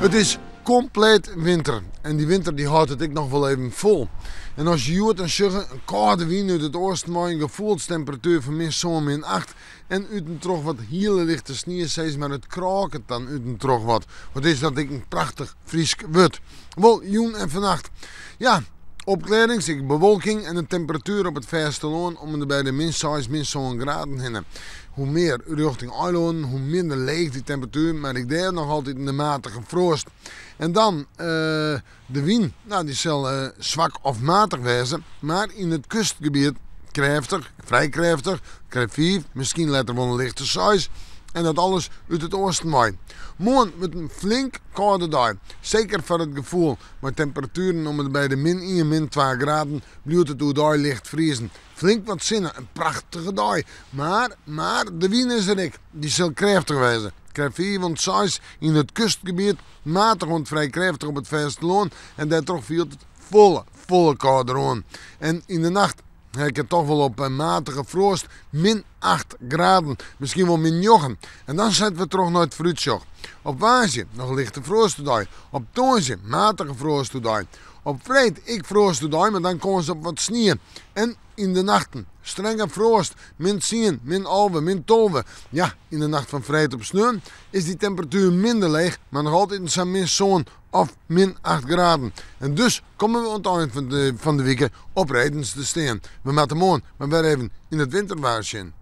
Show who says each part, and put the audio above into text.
Speaker 1: It is kompleet winter en dy winter dy hâldt it ek noch wol even fol. En as je hjoed dan sjogge, in kâlde wyn út it oasten mei in gefoelstemperatuer fan min sân, min acht en út en troch wat hiele lichte snie, sis mar it krôket dan út en troch wat. Wat is dat ek in prachtich Frysk wurd. Wol, jûn en fannacht. Ja, opklearrings, ek bewolking en in temperatuer op it fêstelân om en by de min seis, min sân graden hinne. Hoe mear rjochting eilânen, hoe minder leech dy temperatuer, mar ek dêr noch altyd in matige froast. En dan de wyn, no dy sil swak of matich wêze, mar yn it kustgebiet krêftich, frij krêftich, krêft fiif, miskien letter wol in lichte seis. En dat alles út it oasten wei. Moarn wurdt in flink kâlde dei. Seker foar it gefoel. Mei temperatueren om en by de min ien, min twa graden bliuwt it oerdei licht friezen. Flink wat sinne, in prachtige dei. Mar, mar, de wyn is der ek. Dy sil krêftich wêze. Krêft fiif oant seis yn it kustgebiet, matich oant frij krêftich op it fêstelân en dêrtroch fielt it folle, folle kâlder oan. En yn de nacht heakket it toch wol op in matige froast, min acht graden, miskien wol min njoggen. En dan sette we troch nei it foarútsjoch. Op woansdei noch lichte froast oerdei, op tongersdei matige froast oerdei. Op freed ek froast oerdei, mar dan kâns op wat snie. En yn de nachten strenge froast, min tsien, min 11, min 12. Ja, yn de nacht fan freed op sneon is dy temperatuer minder leech, mar noch altyd sa'n min sân of min acht graden. En dus komme we oan it ein fan de wike op redens te stean. We moatte moarn mar wer even yn it winterwaar sjen.